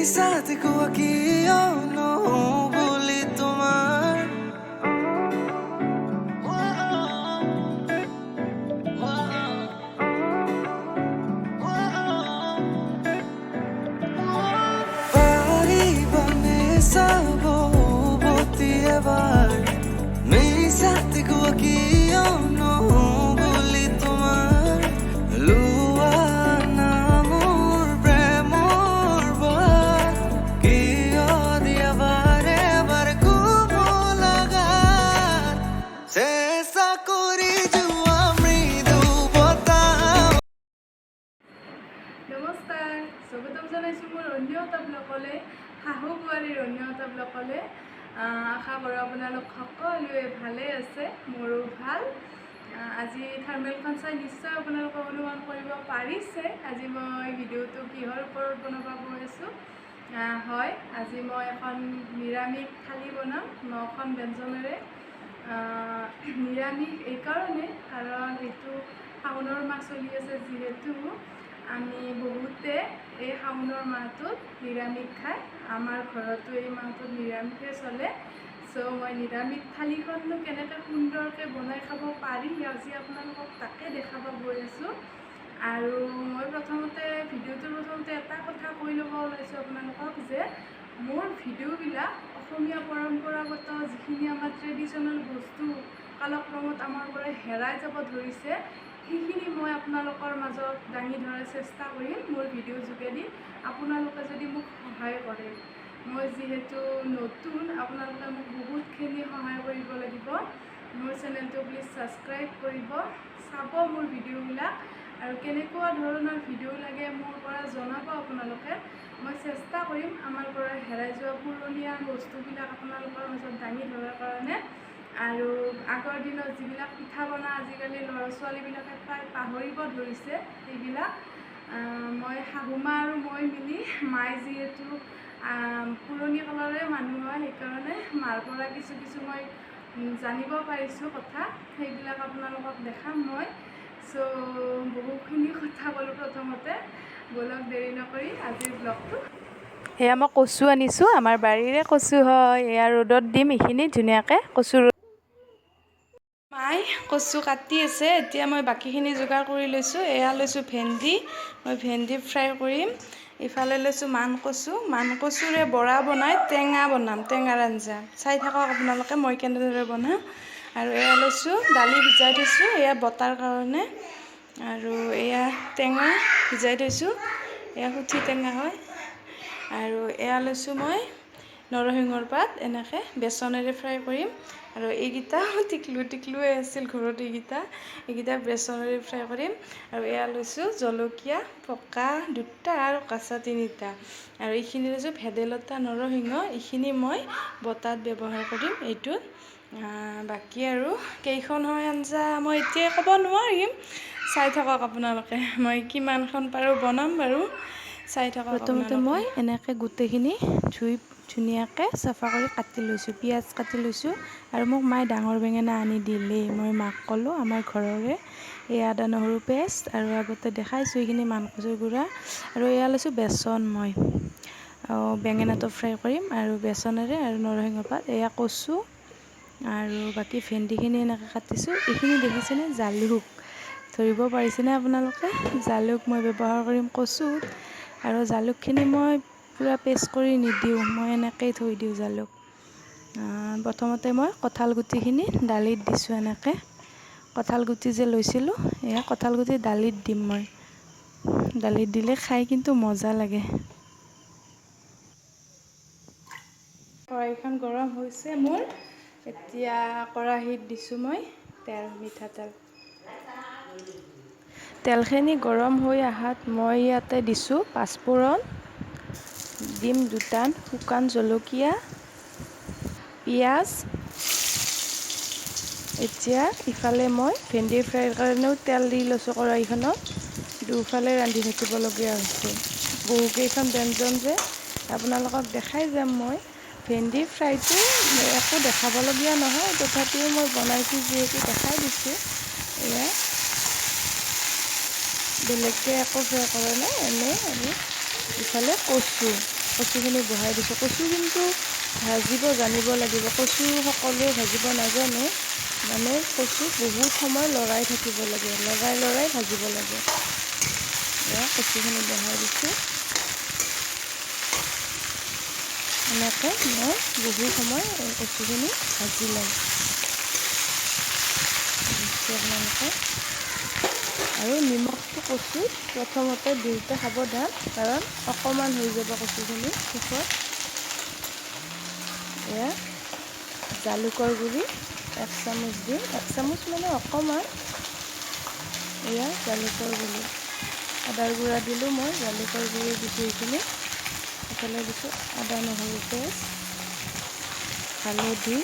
মিছাতে কোৱা কিয় নহওঁ বুলি তোমাৰ। পাৰিবানে চাব উভতি এবাৰ? মিছাতে কোৱা কিয় নহওঁ বুলি তোমাৰ। লোৱা না মোৰ প্ৰেমৰ ভাৰ, কিয় দিয়া বাৰে বাৰে কোমল আঘাত? চেষ্টা কৰি যোৱা মৃদু বতাহ। নমস্কাৰ, স্বাগতম জনাইছোঁ মোৰ অন্য এটা ব্লগলৈ, শাহু বোৱাৰীৰ অন্য এটা ব্লগলৈ। আশা কৰোঁ আপোনালোক সকলোৱে ভালে আছে, মোৰো ভাল। আজি থাম্বনেইলখন চাই নিশ্চয় আপোনালোকে অনুমান কৰিব পাৰিছে আজি মই ভিডিঅ'টো কিহৰ ওপৰত বনাব গৈ আছোঁ। হয়, আজি মই এখন নিৰামিষ থালি বনাম 9খন ব্যঞ্জনেৰে। নিৰামিষ এইকাৰণে, কাৰণ এইটো শাওনৰ মাহ চলি আছে, যিহেতু আমি বহুতে এই শাওনৰ মাহটোত নিৰামিষ খায়। আমাৰ ঘৰতো এই মাহটোত নিৰামিষে চলে। চ' মই নিৰামিষ থালিখননো কেনেকৈ সুন্দৰকৈ বনাই খাব পাৰি, আজি আপোনালোকক তাকে দেখাব গৈ আছোঁ। আৰু মই প্ৰথমতে ভিডিঅ'টোৰ প্ৰথমতে এটা কথা কৈ ল'ব ওলাইছোঁ আপোনালোকক যে মোৰ ভিডিঅ'বিলাক অসমীয়া পৰম্পৰাগত যিখিনি আমাৰ ট্ৰেডিশ্যনেল বস্তু কালক্ৰমত আমাৰ পৰা হেৰাই যাব ধৰিছে, সেইখিনি মই আপোনালোকৰ মাজত দাঙি ধৰাৰ চেষ্টা কৰিম মোৰ ভিডিঅ'ৰ যোগেদি, আপোনালোকে যদি মোক সহায় কৰে। মই যিহেতু নতুন, আপোনালোকে মোক বহুতখিনি সহায় কৰিব লাগিব। মোৰ চেনেলটো প্লিজ ছাবস্ক্ৰাইব কৰিব, চাব মোৰ ভিডিঅ'বিলাক আৰু কেনেকুৱা ধৰণৰ ভিডিঅ' লাগে মোৰ পৰা জনাব আপোনালোকে। মই চেষ্টা কৰিম আমাৰ পৰা হেৰাই যোৱা পুৰণীয়া বস্তুবিলাক আপোনালোকৰ মাজত দাঙি ধৰাৰ কাৰণে। আৰু আগৰ দিনত যিবিলাক পিঠা পনা আজিকালি ল'ৰা ছোৱালীবিলাকে প্ৰায় পাহৰিব ধৰিছে, সেইবিলাক মই শাহুমা আৰু মই মিলি, মায়ে যিহেতু পুৰণি কালৰে মানুহ হয়, সেইকাৰণে মাৰ পৰা কিছু কিছু মই জানিব পাৰিছোঁ কথা, সেইবিলাক আপোনালোকক দেখাম মই। চ' বহুখিনি কথা ক'লোঁ প্ৰথমতে, ব'লক দেৰি নকৰি আজিৰ ব্লগটো। এয়া মই কচু আনিছোঁ, আমাৰ বাৰীৰে কচু হয়। এয়া ৰ'দত দিম এইখিনি ধুনীয়াকৈ কচু। মাই কচু কাটি আছে, এতিয়া মই বাকীখিনি যোগাৰ কৰি লৈছোঁ। এয়া লৈছোঁ ভেন্দি, মই ভেন্দি ফ্ৰাই কৰিম। ইফালে লৈছোঁ মান কচু, মান কচুৰে বৰা বনাই টেঙা বনাম, টেঙাৰ আঞ্জা। চাই থাকক আপোনালোকে মই কেনেদৰে বনাওঁ। আৰু এয়া লৈছোঁ দালি ভিজাই থৈছোঁ, এয়া বটাৰ কাৰণে। আৰু এয়া টেঙা ভিজাই থৈছোঁ, এয়া সুঠি টেঙা হয়। আৰু এয়া লৈছোঁ মই নৰসিংহৰ পাত, এনেকৈ বেচনেৰে ফ্ৰাই কৰিম। আৰু এইকেইটা টিকলু টিকলুৱে আছিল ঘৰত, এইকেইটা বেচনেৰে ফ্ৰাই কৰিম। আৰু এয়া লৈছোঁ জলকীয়া পকা দুটা আৰু কেঁচা তিনিটা। আৰু এইখিনি লৈছোঁ ভেদাইলতা, নৰসিংহ, এইখিনি মই বটাত ব্যৱহাৰ কৰিম এইটোত। বাকী আৰু কেইখন হয় আঞ্জা মই এতিয়াই ক'ব নোৱাৰিম, চাই থাকক আপোনালোকে মই কিমানখন পাৰোঁ বনাম বাৰু, চাই থাকক। প্ৰথমতে মই এনেকৈ গোটেইখিনি ধুই ধুনীয়াকৈ চাফা কৰি কাটি লৈছোঁ, পিঁয়াজ কাটি লৈছোঁ। আৰু মোক মায়ে ডাঙৰ বেঙেনা আনি দিলেই, মই মাক ক'লোঁ আমাৰ ঘৰৰে। এই আদা নহৰু পেষ্ট আৰু আগতে দেখাইছোঁ এইখিনি মান কচুৰ গুড়া। আৰু এয়া লৈছোঁ বেচন, মই বেঙেনাটো ফ্ৰাই কৰিম আৰু বেচনেৰে আৰু নৰসিংহ পাত। এয়া কচু আৰু বাকী ভেন্দিখিনি এনেকৈ কাটিছোঁ। এইখিনি দেখিছেনে জালুক, ধৰিব পাৰিছেনে আপোনালোকে? জালুক মই ব্যৱহাৰ কৰিম কচুত। আৰু জালুকখিনি মই পূৰা পেষ্ট কৰি নিদিওঁ, মই এনেকৈয়ে থৈ দিওঁ জালুক। প্ৰথমতে মই কঁঠাল গুটিখিনি দালিত দিছোঁ এনেকৈ। কঁঠাল গুটি যে লৈছিলোঁ, এয়া কঁঠাল গুটি দালিত দিম মই। দালিত দিলে খাই কিন্তু মজা লাগে। খৰাহীখন গৰম হৈছে মোৰ, এতিয়া খৰাহীত দিছোঁ মই তেল, মিঠাতেল। তেলখিনি গৰম হৈ অহাত মই ইয়াতে দিছোঁ পাঁচফোৰণ, দিম দুটা শুকান জলকীয়া, পিঁয়াজ। এতিয়া ইফালে মই ভেন্দি ফ্ৰাইৰ কাৰণেও তেল দি লৈছোঁ খৰাহীখনত। দুফালে ৰান্ধি থাকিবলগীয়া হৈছে, বহুকেইখন ব্যঞ্জন যে আপোনালোকক দেখাই যাম মই। ভেন্দি ফ্ৰাইটো একো দেখাবলগীয়া নহয়, তথাপিও মই বনাইছোঁ যিহেতু দেখাই দিছোঁ। এয়া বেলেগকৈ একো ফ্ৰাই কৰা নাই, এনেই। আৰু ইফালে কচু কচুখিনি বহাই দিছোঁ। কচু কিন্তু ভাজিব জানিব লাগিব, কচু সকলোৱে ভাজিব নাজানে। মানে কচু বহুত সময় লৰাই থাকিব লাগে, লৰাই লৰাই ভাজিব লাগে। এয়া কচুখিনি বহাই দিছোঁ। এনেকৈ মই বহু সময় এই কচুখিনি ভাজি ল'ম। আপোনালোকে আৰু নিমখটো কচুত প্ৰথমতে দিওঁতে সাৱধান, কাৰণ অকণমান হৈ যাব কচুখিনি শেষত। এয়া জালুকৰ গুড়ি 1 চামুচ দিম, 1 চামুচ মানে অকণমান। এয়া জালুকৰ গুড়ি, আদাৰ গুড়া দিলোঁ মই, জালুকৰ গুড়ি দিছোঁ এইখিনি। এইফালে দিছোঁ আদা নহৰু পেষ্ট, হালধি,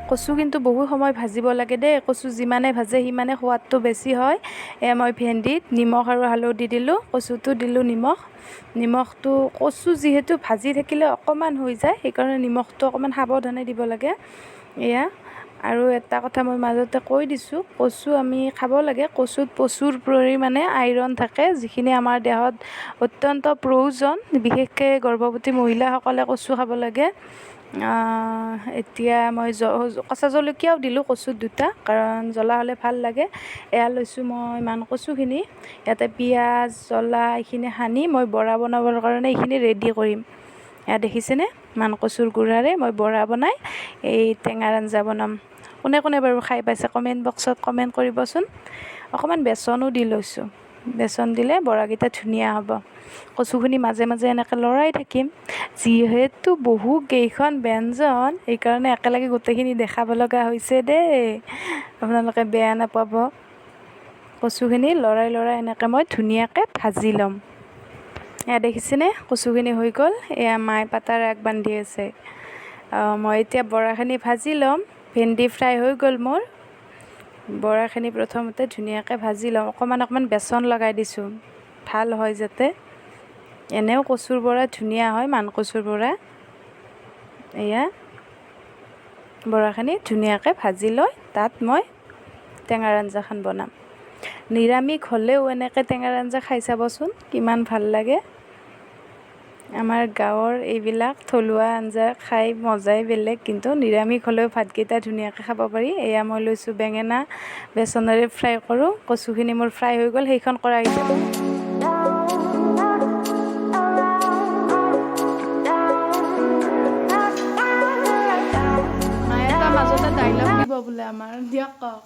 কচু কিন্তু বহু সময় ভাজিব লাগে দেই। কচু যিমানে ভাজে সিমানে সোৱাদটো বেছি হয়। এয়া মই ভেন্দিত নিমখ আৰু হালধি দিলোঁ, কচুটো দিলোঁ নিমখ। নিমখটো কচু যিহেতু ভাজি থাকিলে অকণমান হৈ যায়, সেইকাৰণে নিমখটো অকণমান সাৱধানে দিব লাগে। এয়া আৰু এটা কথা মই মাজতে কৈ দিছোঁ, কচু আমি খাব লাগে। কচুত প্ৰচুৰ পৰিমাণে আইৰণ থাকে, যিখিনি আমাৰ দেহত অত্যন্ত প্ৰয়োজন। বিশেষকৈ গৰ্ভৱতী মহিলাসকলে কচু খাব লাগে। এতিয়া মই কেঁচা জলকীয়াও দিলোঁ কচুত 2টা, কাৰণ জ্বলা হ'লে ভাল লাগে। এয়া লৈছোঁ মই মান কচুখিনি, ইয়াতে পিঁয়াজ জ্বলা এইখিনি সানি মই বৰা বনাবৰ কাৰণে এইখিনি ৰেডি কৰিম। এয়া দেখিছেনে, মান কচুৰ গুড়াৰে মই বৰা বনাই এই টেঙাৰ আঞ্জা বনাম। কোনে কোনে বাৰু খাই পাইছে কমেণ্ট বক্সত কমেণ্ট কৰিবচোন। অকণমান বেচনো দি লৈছোঁ, বেচন দিলে বৰাকেইটা ধুনীয়া হ'ব। কচুখিনি মাজে মাজে এনেকৈ লৰাই থাকিম, যিহেতু বহু কেইখন ব্যঞ্জন, সেইকাৰণে একেলগে গোটেইখিনি দেখাব লগা হৈছে দেই, আপোনালোকে বেয়া নাপাব। কচুখিনি লৰাই লৰাই এনেকৈ মই ধুনীয়াকৈ ভাজি ল'ম। এয়া দেখিছেনে, কচুখিনি হৈ গ'ল। এয়া মায়ে পাতাৰ আগ বান্ধি আছে। মই এতিয়া বৰাখিনি ভাজি ল'ম। ভেন্দি ফ্ৰাই হৈ গ'ল মোৰ। বৰাখিনি প্ৰথমতে ধুনীয়াকৈ ভাজি লওঁ। অকণমান অকণমান বেচন লগাই দিছোঁ, ভাল হয় যাতে। এনেও কচুৰ বৰা ধুনীয়া হয়, মান কচুৰ বৰা। এয়া বৰাখিনি ধুনীয়াকৈ ভাজি লৈ তাত মই টেঙাৰ আঞ্জাখন বনাম। নিৰামিষ হ'লেও এনেকৈ টেঙাৰ আঞ্জা খাই চাবচোন, কিমান ভাল লাগে। আমাৰ গাঁৱৰ এইবিলাক থলুৱা আঞ্জা খাই মজাই বেলেগ, কিন্তু নিৰামিষ হ'লেও ভাতকেইটা ধুনীয়াকৈ খাব পাৰি। এয়া মই লৈছোঁ বেঙেনা, বেচনেৰে ফ্ৰাই কৰোঁ। কচুখিনি মোৰ ফ্ৰাই হৈ গ'ল, সেইখন কৰাই মায়ে এটা মাজতে ডাইলগ দিব বোলে আমাৰ, দিয়ক কওক।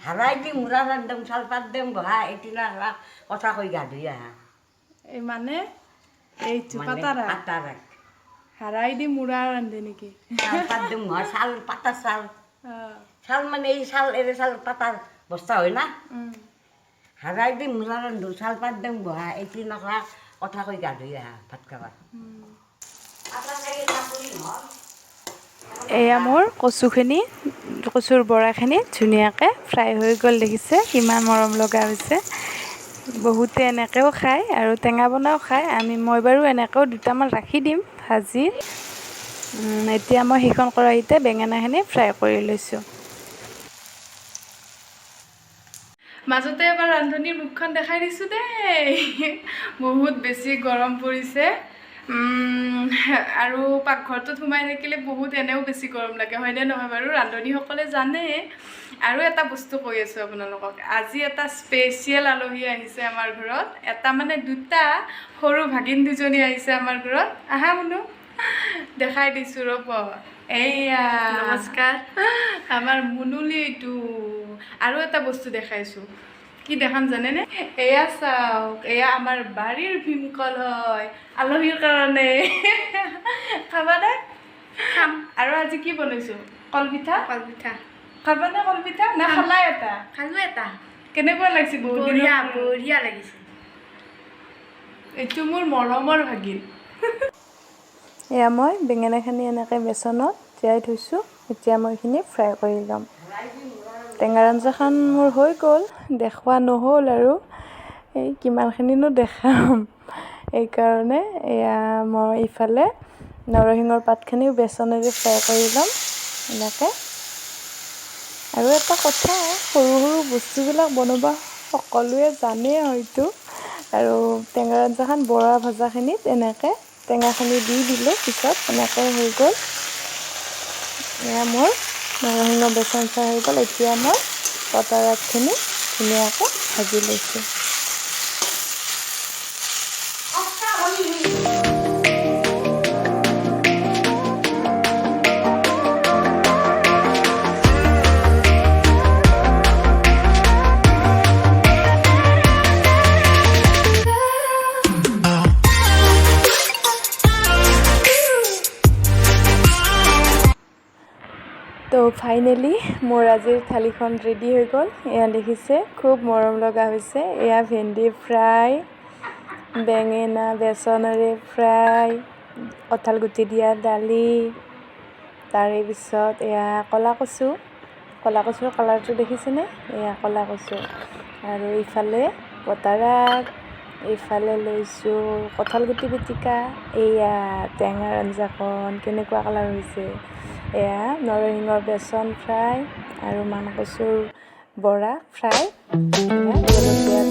হাৰাই দিম, মূৰা ৰান্ধম, চালপাত দিম, বহা এদিনা কথা কৈ গা ধুই আহা। এই মানে এইটো পাতাৰা পাতাৰা হাৰাই দি মূৰা ৰান্ধে নেকি? চালপাত দিম নহয়, চাল পাতা চাল। চাল মানে এই চাল, এৰে চাল পাতাৰ বস্তা হয় না। হাৰাই দি মূৰা ৰান্ধো, চালপাত দিম, বহা এদিনা কথা কৈ গা ধুই আহা ভাত খাবা। এয়া মোৰ কচুখিনি, কচুৰ বৰাখিনি ধুনীয়াকৈ ফ্ৰাই হৈ গ'ল, দেখিছে কিমান মৰম লগা হৈছে। বহুতে এনেকৈও খায় আৰু টেঙা বনাও খায়। মই বাৰু এনেকৈও দুটামান ৰাখি দিম ভাজি। এতিয়া মই সেইখন কেৰাহীতে বেঙেনাখিনি ফ্ৰাই কৰি লৈছোঁ। মাজতে এবাৰ ৰান্ধনীৰ মুখখন দেখাই দিছোঁ দেই। বহুত বেছি গৰম পৰিছে আৰু পাকঘৰটোত সোমাই থাকিলে বহুত এনেও বেছি গৰম লাগে, হয়নে নহয় বাৰু? ৰান্ধনীসকলে জানে। আৰু এটা বস্তু কৈ আছোঁ আপোনালোকক, আজি এটা স্পেচিয়েল আলহী আহিছে আমাৰ ঘৰত। এটা মানে দুটা সৰু ভাগিন দুজনী আহিছে আমাৰ ঘৰত। আহা মুনু, দেখাই দিছোঁ ৰ'ব। এইয়া নমস্কাৰ, আমাৰ মুনুলিটো। আৰু এটা বস্তু দেখাইছোঁ, কি দেখাম জানেনে? এয়া চাওক, এয়া আমাৰ বাৰীৰ ভীমকল হয়, আলহীৰ কাৰণে। খাবানে? খাম। আৰু আজি কি বনাইছোঁ? কলপিঠা। কলপিঠা খাবানে? কলপিঠা না খালা এটা? খালো এটা। কেনেকুৱা লাগিছে? বহুত বঢ়িয়া, বঢ়িয়া লাগিছে। এইটো মোৰ মৰমৰ ভাগিন। এয়া মই বেঙেনাখিনি এনেকৈ বেচনত তিয়াই থৈছোঁ, এতিয়া মই এইখিনি ফ্ৰাই কৰি ল'ম। টেঙাৰ আঞ্জাখন মোৰ হৈ গ'ল, দেখুওৱা নহ'ল আৰু এই কিমানখিনিনো দেখাম, এইকাৰণে এয়া মই ইফালে নৰসিংহৰ পাতখিনিও বেচনেৰে ফ্ৰাই কৰি ল'ম এনেকৈ। আৰু এটা কথা, সৰু সৰু বস্তুবিলাক বনাব সকলোৱে জানেই হয়তো। আৰু টেঙাৰ আঞ্জাখন বৰা ভজাখিনিত এনেকৈ টেঙাখিনি দি দিলোঁ, পিছত এনেকৈ হৈ গ'ল। এয়া মোৰ নৰসিংহ বেচন ফ্ৰাই হৈ গ'ল। এতিয়া মই পতাৰ আগখিনি ধুনীয়াকৈ ভাজি লৈছোঁ। তো ফাইনেলি মোৰ আজিৰ থালিখন ৰেডি হৈ গ'ল। এয়া দেখিছে, খুব মৰম লগা হৈছে। এয়া ভেন্দি ফ্ৰাই, বেঙেনা বেচনেৰে ফ্ৰাই, কঁঠাল গুটি দিয়া দালি, তাৰে পিছত এয়া ক'লা কচু। ক'লা কচুৰ কালাৰটো দেখিছেনে? এয়া ক'লা কচু। আৰু ইফালে পতাৰ আগ, ইফালে লৈছোঁ কঁঠাল গুটি পিটিকা। এয়া টেঙাৰ আঞ্জাখন কেনেকুৱা কালাৰ হৈছে। এয়া নৰসিংহৰ বেচন ফ্ৰাই আৰু মান কচুৰ বৰা ফ্ৰাই, এয়া জলকীয়া।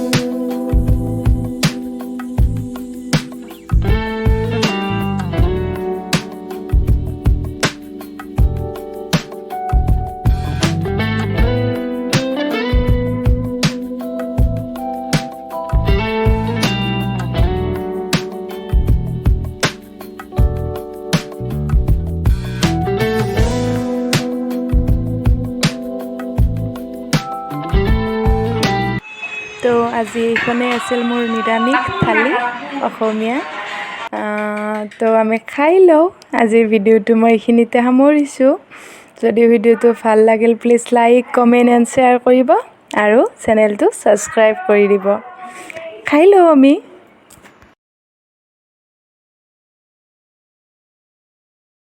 তো আজি এইখনেই আছিল মোৰ নিৰামিষ থালি অসমীয়া। তো আমি খাই লওঁ। আজিৰ ভিডিঅ'টো মই এইখিনিতে সামৰিছোঁ। যদি ভিডিঅ'টো ভাল লাগিল, please like, comment and share কৰিব আৰু চেনেলটো ছাবস্ক্ৰাইব কৰি দিব। খাই লওঁ আমি।